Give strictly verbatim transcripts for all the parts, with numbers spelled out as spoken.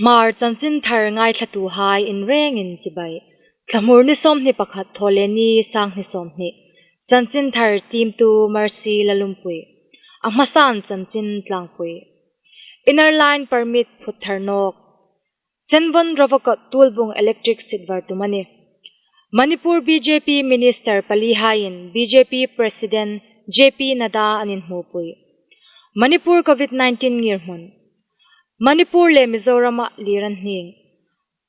Hmar chanchinthar ngaithlatuhai inrengin chibai. Thlamur ni sawmhni pakhat, Thawleni, sanghni sawmhni. Chanchinthar tiemtu Mercy Lalumpui. A hmasan chanchin tlangpui. Inner Line Permit phut thar nawk. Senvon Rovakot tuolbung electric sitvar tum a nih. Manipur B J P minister palihaiin B J P President J P Nadda an inhmupui. Manipur COVID nineteen ngirhmun. Manipur le Mizoramah lir an hning.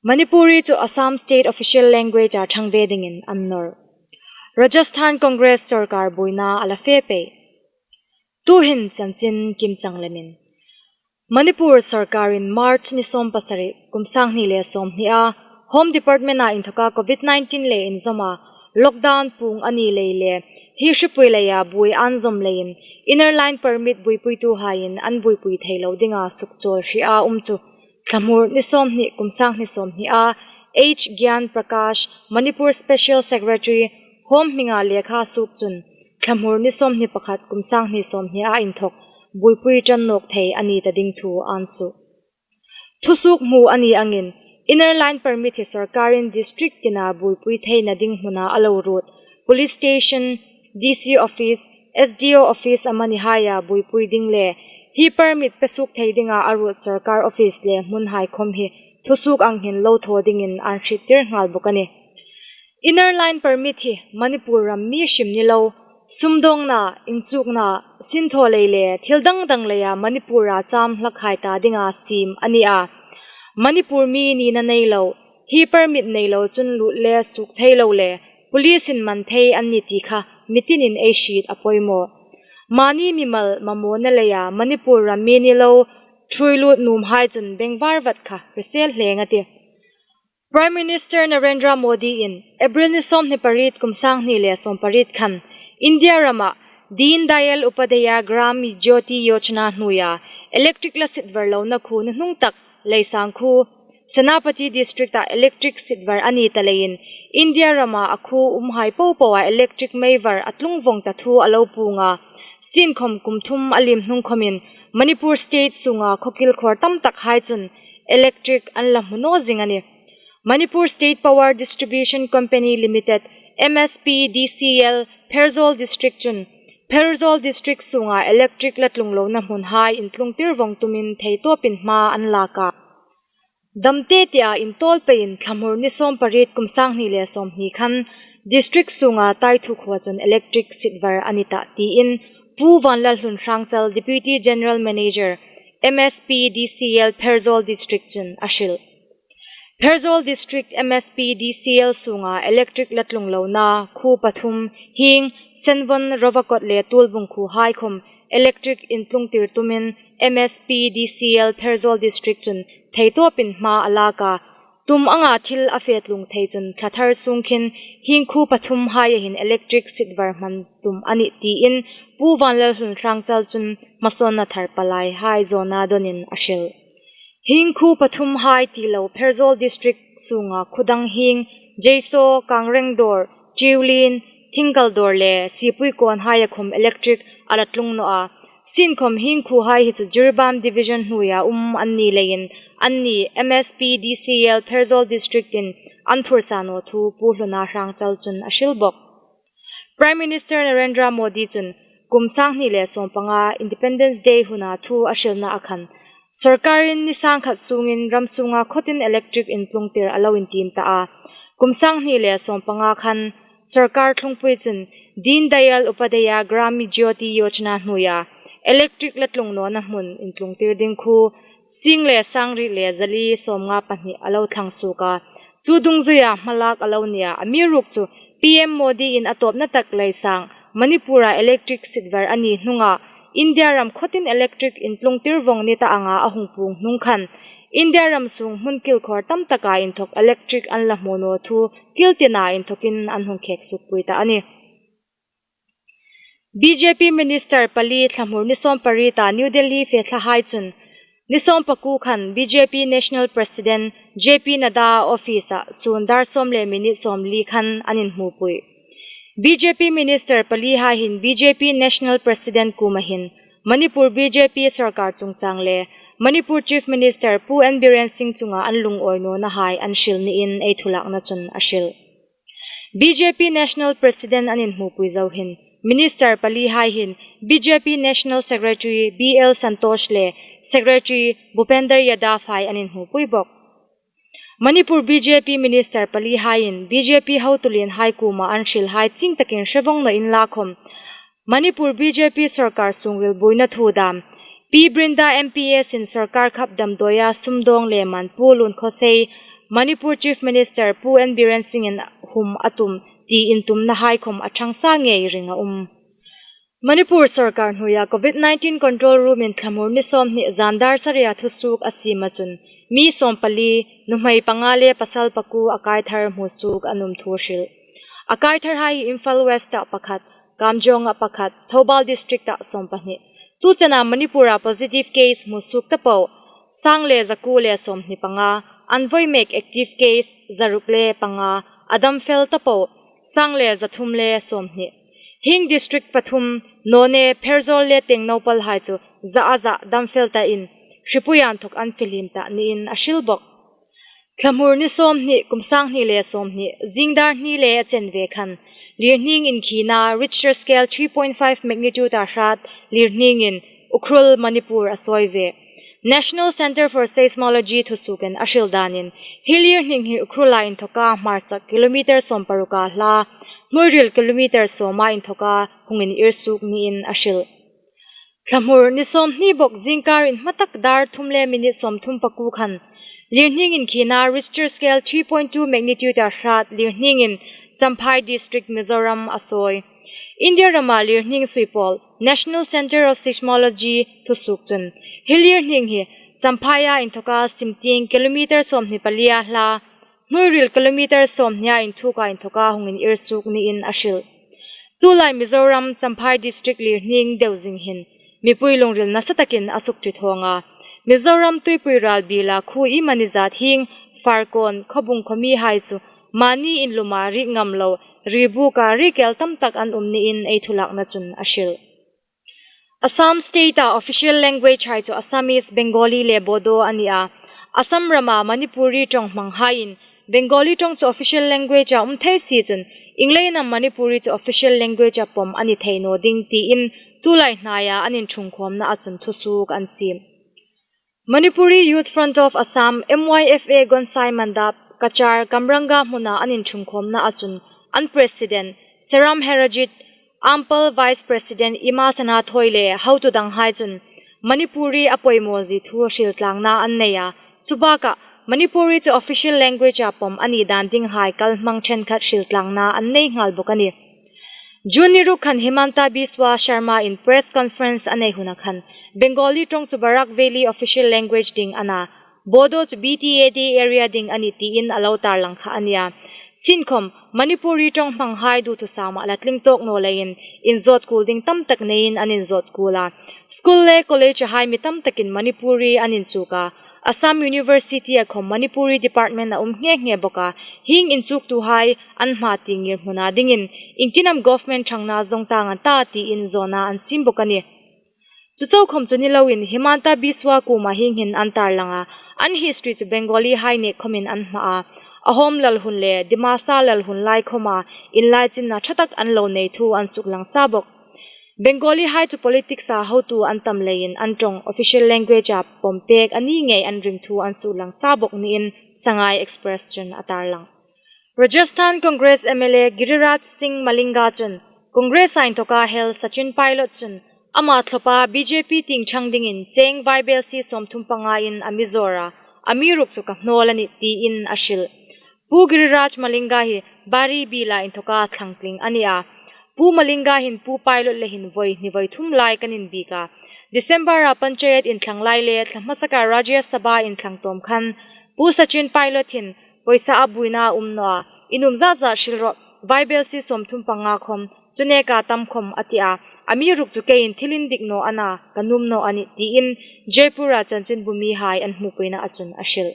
Manipuri chu Assam state official language-a ṭhang ve dingin an nawr. Rajasthan Congress sorkar buoina a la fe pei. Tuhin chanchin kimchang lemin. Manipur sorkarin March ni sawm pasari, kum sanghni le sawmhnia Home Department-a inthoka COVID nineteen le inzawma lockdown puong a ni lei le hi hripui leia buoi an zawm leiin Inner Line Permit buoipuituhaiin an buoipui thei lo dinga sukchawl hria um chu thlamur ni sawmhni, kum sanghni sawmhnia H Gyan Prakash, Manipur Special Secretary, Home hminga lekha suok chun thlamur ni sawmhni pakhat, kum sanghni sawmhnia inthok buoipui ṭan nawk thei a ni ta ding thu an suo. Thusuok hmu a ni angin, Inner Line Permit hi sorkarin district tina buoipui theina ding hmuna a lo ruot, police station, D C office, S D O office amanihaia buoipui ding le hi permit pe suok thei dinga a ruot sorkar office le hmunhai khawm hi thusuok ang hin lo thaw dingin an hriettir nghal bawk a nih. Inner Line Permit hi Manipur ram mi hrim ni lo, sumdawngna, inchukna, sinthaw lei le thil dang dang leia Manipur-a cham hlakhai ta dinga siem a ni a. Manipur mi nina nei lo, hi permit nei lo chun lut le suok thei lo le police-in man thei an ni ti kha mitinin ei hriet a poimaw. Mani mimal mamawna leia Manipur ram mi ni lo, ṭhuoi lut nuomhai chun bengvar vat kha hrisel hle a tih. Prime Minister Narendra Modi-in April ni sawmhni pariet, kum sanghni le sawm pariet khan India rama Deen Dayal Upadhyaya Gram Jyoti Yojana hnuoia electric la sitvar lona khuo nuhnung tak Leisang khuo, Senapati district-a electric sitvar a ni ta leiin India rama a khuo umhai popoa electric meivar a tlung vawng ta thu a lo puong a. Sienkhawm kum thum a liem hnung khawmin Manipur state sunga khawkil khawr tam takhai chun electric an la hmu naw zing a nih. Manipur State Power Distribution Company Limited, M S P D C L, Pherzawl District chun Pherzawl District sunga electric la tlung lona hmunhai intlungtir vawng tumin theitawpin hma an lak a. Damte tia intawl peiin thlamur ni sawm pariet, kum sanghni le sawmhni khan district sunga Taithu khuoa chun electric sitvar a ni ta tiin Pu Vanlalhlun Hrangchal, Deputy General Manager, M S P D C L, Pherzawl District chun a hril. Pherzawl District M S P D C L sunga electric la tlung lona khuo pathum hieng Senvon, Rovakot le Tuolbung khuohai khawm electric intlungtir tumin M S P D C L Pherzawl District chun theitawpin hma a lak a. Tum anga thil a fe tlung thei chun thla thar sung khin hieng khuo pathumhaia hin electric sitvar hman tum a nih tiin Pu Vanlalhlun Hrangchal chun hmasawnna thar palaihai zawna dawnin a hril. Hieng khuo pathumhai ti lo Pherzawl District sunga khuo dang hieng Jeisaw, Kangrengdawr, Tiulin, Thingkaldawr le Sipuikawnhaia khawm electric a la tlung naw a. Sienkhawm hieng khuohai hi chu Jiribam Division hnuoia um an ni leiin anni M S P D C L Pherzawl District-in an phursa naw thu Pu Hluna Hrangchal chun a hril bawk. Prime Minister Narendra Modi chun kum sanghni le sawmpanga Independence Day huna thu a hrilna a khan, sorkarin ni sangkhat sungin ram sunga khawtin electric intlungtir a lo intiem ta a. Kum sanghni le sawmpanga khan sorkar thlungpui chun Deen Dayal Upadhyaya Gram Jyoti Yojana hnuoia electric la tlung nawna hmun intlungtir ding khuo sing le sangriet le zali sawmnga pahni a lo thlang suok a. Chu dungzuia hmalak a lo nia, amiruokchu P M Modi-in a tawpna tak Leisang, Manipur-a electric sitvar a ni hnunga India ram khawtin electric intlungtir vawng ni ta anga a hung puong hnung khan India ram sung hmun kilkhawr tam taka inthok electric an la hmu naw thu kil tina inthokin an hung khek sukpui ta a nih. B J P minister pali thlamur ni sawm parieta New Delhi fe thlahai chun ni sawm pakuo khan B J P National President J P Nadda office-a sun dar sawm le minute sawmli khan an inhmupui. B J P minister palihai hin B J P National President kuoma hin Manipur B J P sorkar chungchang le Manipur Chief Minister Pu N Biren Singh chunga an lungawi nawna hai an hril niin ei thulakna chun a hril. B J P National President an inhmupui zo hin Minister pali hai hin B J P National Secretary B L Santosh le Secretary Bhupender Yadav hai an inhmupui bawk. Manipur B J P Minister pali haiin B J P hotu lien hai kuoma an hril hai ching takin hre vawng naw inla khawm, Manipur B J P sorkar sungril buoina thu dam, Pi Brinda M P S in sorkar khap damdawia sumdawng le man Pu Lun Khosei, Manipur Chief Minister Pu N Biren Singh in hum a tum ti intumna hai khawm a ṭhangsa ngei ring a um. Manipur sorkar hnuoia Covid nineteen Control Room in Thlamur ni sawmhni zan dar saria thusuok a siem a chun, mi sawmpali, nuhmei panga le pasal pakuo a kai thar hmusuok an um thu hril. A kai thar hai hi Imphal West-a pakhat, Kamjong-a pakhat, Thoubal District-a sawmpahni. Tu chena Manipur-a positive case hmusuok ta po, sang le zakuo le sawmhni panga, an voi mek active case zaruk le panga, a damfel ta po, sang le zathum le sawmhni. Hieng district pathum, Noney, Pherzawl le Tengnoupal hai chu za a za damfel ta in, hripuia inthawk an fihlim ta niin a hril bawk. Thlamur ni sawmhni, kum sanghni le sawmhni, zing dar hni le a chen ve khan, lirhning inkhina Richter scale three point five magnitude-a hrat lirhning in Ukhrul, Manipur a sawi ve. National Centre for Seismology thusuokin a hril danin, hi lirhning hi Ukhrula inthawka hmarsak kilometre sawm paruka hla, hnuoiril kilometre sawma inthawka hung inirsuok niin a hril. Thlamur ni sawmhni bawk zingkar inhmatak dar thum le minute sawmthum pakuo khan, lirhning inkhina Richter scale three point two magnitude-a hrat lirhning in Champhai District, Mizoram a sawi. India rama lirhning suipawl National Centre of Seismology thusuok chun, hi lirhning hi Champhaia inthawka simtieng kilometre sawmhni palia hla, hnuoiril kilometre sawmhnia inthuoka inthawka hung inirsuok niin a hril. Tulai Mizoram Champhai District lirhning deu zing hin mipui lungril nasa takin a sukṭhithawng a. Mizoram tuipui ral biela khuo iemani zat hieng, Farkawn, Khawbung khaw mi hai chu mani inluma rik ngam lo, ri buka rik el tam tak an um niin ei thulakna chun a hril. Assam state-a official language hai chu Assamese, Bengali le Bodo a ni a. Assam rama Manipuri ṭawng hmang haiin Bengali ṭawng chu official language-a um thei si chun, iengleiin am Manipuri chu official language-a pawm a ni thei naw ding tiin tulai hnaia an inṭhungkhawmnaa chun thusuok an siem. Manipuri Youth Front of Assam, M Y F A, Gonsai Mandap, Cachar, Kamranga hmuna an inṭhungkhawmnaa chun, an President, Seram Herajit, Ampal Vice President Ima Sanathoi le hotu dang hai chun Manipuri a poimawzie thu hriltlangna an nei a, chubaka Manipuri chu official language-a pawm a ni dan ding hai kalhmang ṭhenkhat hriltlangna an nei nghal bawk a nih. June ni ruk khan Himanta Biswa Sarma in press conference a nei huna khan, Bengali ṭawng chu Barak Valley official language ding a na, Bodo chu B T A D area ding a nih tiin a lo tarlang kha a nih a. Sienkhawm, Manipuri ṭawng hmang hai duthusama la tling tawk naw leiin, inzawt kul ding tam tak neiin an inzawt kul a. School le college-a hai mi tam takin Manipuri an inchuk a. Assam University-a khawm Manipuri department a um nghe nghe bawk a. Hieng inchuktu hai an hma tieng ngirhmuna dingin, iengtin am government ṭhangna zawng tang an ta tiin zawna an siem bawk a nih. Chu chau khawm chu ni loin Himanta Biswa kuoma hieng hin an tarlang a, an history chu Bengali hai nek khawmin an hma a, a home lal hun le Dimasa lal hun lai khawma inlaichinna ṭha tak an lo nei thu an suklang sa bawk. Bengali hai chu politics-a hotu an tam leiin an ṭawng official language-a pawm pek a ni ngei an ring thu an suklang sa bawk niin Sangai Express chun a tarlang. Rajasthan Congress M L A Giriraj Singh Malinga chun Congress-a inthawka hel Sachin Pilot chun ama thlawpa B J P tieng ṭhang dingin cheng vaibelsie sawmthum pangain a mi zawr a, amiruokchu ka hnawl a nih tiin a hril. Pu Giriraj Malinga hi Bari biela inthawka thlangtling a ni a. Pu Malinga hin Pu Pilot le hin voi hni voi thum lai kan inbiek a. December-a Panchayat inthlang lai le thla hmasaka Rajya Sabha inthlang tawm khan Pu Sachin Pilot hin poisa a buoina a um naw a, inum zat zat hril rawh, vaibelsie sawmthum panga khawm, chu neka tam khawm a ti a, amiruokchu keiin thil indik naw a na, ka nuom naw a nih tiin Jaipur-a chanchinbu mihai an hmupuinaa chun a hril.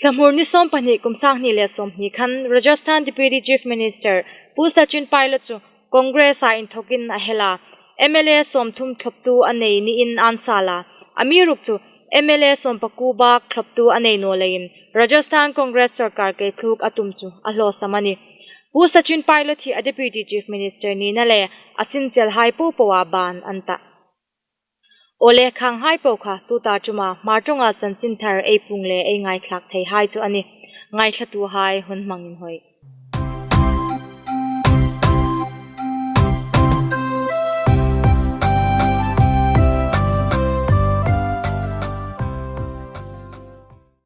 Thlamur ni sawmpahni, kum sanghni le sawmhni khan Rajasthan Deputy Chief Minister Pu Sachin Pilot chu Congress-a inthawkin a hel a, M L A sawmthum thlawptu a nei niin an sal a, amiruokchu M L A sawmpakuo bâk thlawptu a nei naw leiin Rajasthan Congress sawrkar keithluk a tum chu a hlawsam a nih. Pu Sachin Pilot hi a Deputy Chief Minister nina le a sinchelhai po poa bân an tah. Aw le, khanghai po kha tuta ṭuma Hmar ṭawnga chanchinthar ei puong le ei ngaithlâk theihai chu a nih. Ngaithlatuhai hun hmang inhawi.